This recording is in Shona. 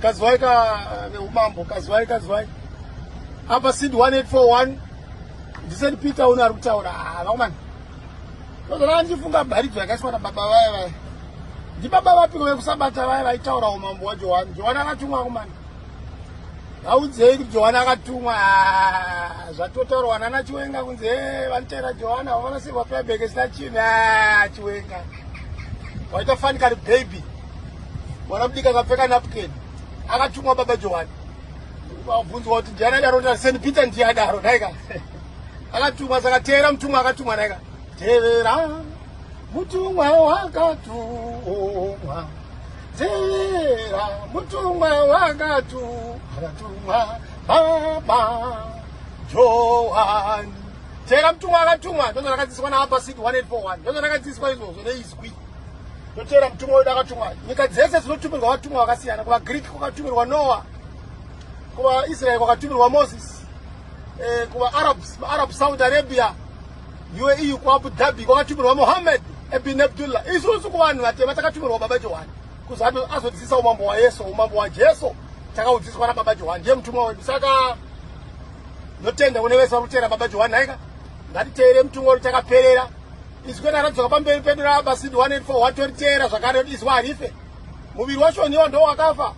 Kazwai ka veumambo, kazwai kazwai. Apa seed 1841 ndiseni Peter uno ari kutaura. Ah, vakomana. Ndozvana ndichifunga bharidzo yakaiswa nababa vaya vaya. Ndibaba vapi vekusabata vaya vaitaura umambo waJohani. Johani akatumwa vakomana. Vaudzei kuti Johani akatumwa. Ah, zvatotaurwa nana Chiwenga kunzi hey, vanoteera Johani avo vanasirwa playback isina chinhu. Ah, Chiwenga. Waita fanikari baby. Mwana mudiki akapfeka napkin. Akatumwa baba Johani. Vabvunzwa kuti ndiani adaro kuti St Peter ndiye adaro naika. Akatumwa saka teera mutumwa akatumwa naika. Tevera mutumwa wakatumwa. Tevera mutumwa wakatumwa baba Johani. Tevera mutumwa akatumwa ndozvo ndakadzidziswa naAbba Seed 1841. Ndozvo ndakadzidziswa izvozvo neizwi. Totevera mutumwa wedu akatumwa. Nyika dzese dzinotumirwa vatumwa vakasiyana. KuvaGreek kwakatumirwa Noah. KuvaIsrael kwakatumirwa Moses. Eh, kuvaArabs, maArab Saudi Arabia, UAE kuAbu Dhabi kwakatumirwa Muhammad ibn Abdullah. Isusu kuvanhu vatema takatumirwa baba Johani kuzi azodzidzisa umambo waYesu, umambo waJesu takaudzidziswa nababa Johani, ndiye mutumwa wedu. Saka ndotenda kune vese vari kuteera baba Johani. Nhaika, ngatiteere mutumwa wedu takaperera. Izwi radzoka pamberi pedu raabasidi 184 watoriteera zvakare, izwi harife, muviri wacho niwo ndo wakafa.